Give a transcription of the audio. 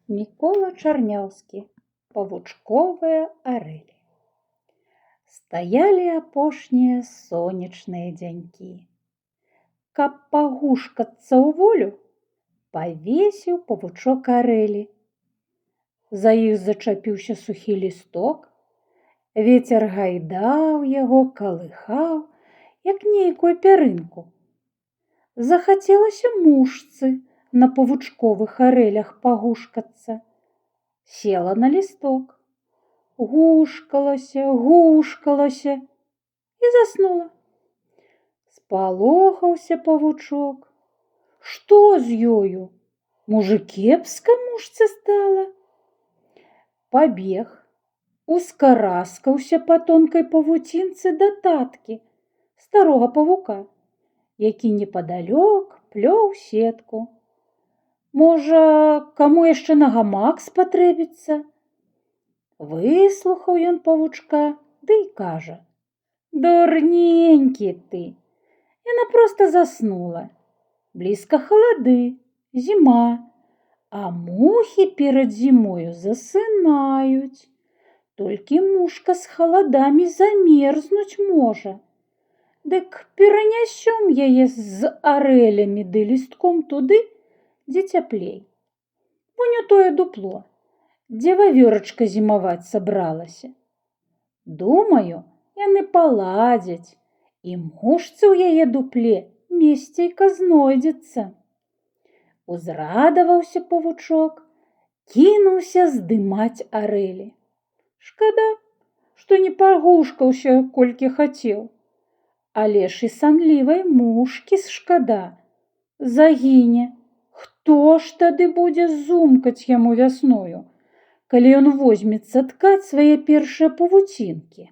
Мікола Чарняўскі. Павучковыя арэлі. Стаялі апошнія сонечныя дзянькі. Каб пагушкацца ў волю, павесіў павучок арэлі. За іх зачапіўся сухі лісток. Вецер гайдаў яго, калыхаў, як нейкую пярынку. Захацелася мушцы на павучковых арэлях пагушкацца. Села на лісток, гушкалася, гушкалася і заснула. Спалохаўся павучок. Што з ёю? Можа, кепска мушцы стала? Пабег, ускараскаўся па тонкай павуцінцы да таткі, старога павука, які непадалёк плёў сетку. Можа, каму яшчэ на гамак спатрэбіцца? Выслухаў ён павучка, ды і кажа: « Дурненькі ты! Яна проста заснула. Блізка халады, зіма, а мухі перад зімою засынаюць. Толькі мушка з халадамі замерзнуць можа. Дык перанясём яе з арэлямі ды лістком туды, дзе цяплей. Вунь у тое дупло, дзе вавёрачка зімаваць сабралася. Думаю, яны паладзяць, і мушцы ў яе дупле месцейка знойдзецца. Узрадаваўся павучок, кінуўся здымаць арэлі. Шкада, што не пагушкаўся, колькі хацеў. Але ж і санлівай мушкі шкада. Загіне. Хто ж тады будзе зумкаць яму вясною, калі ён возьмецца ткаць свае першыя павуцінкі?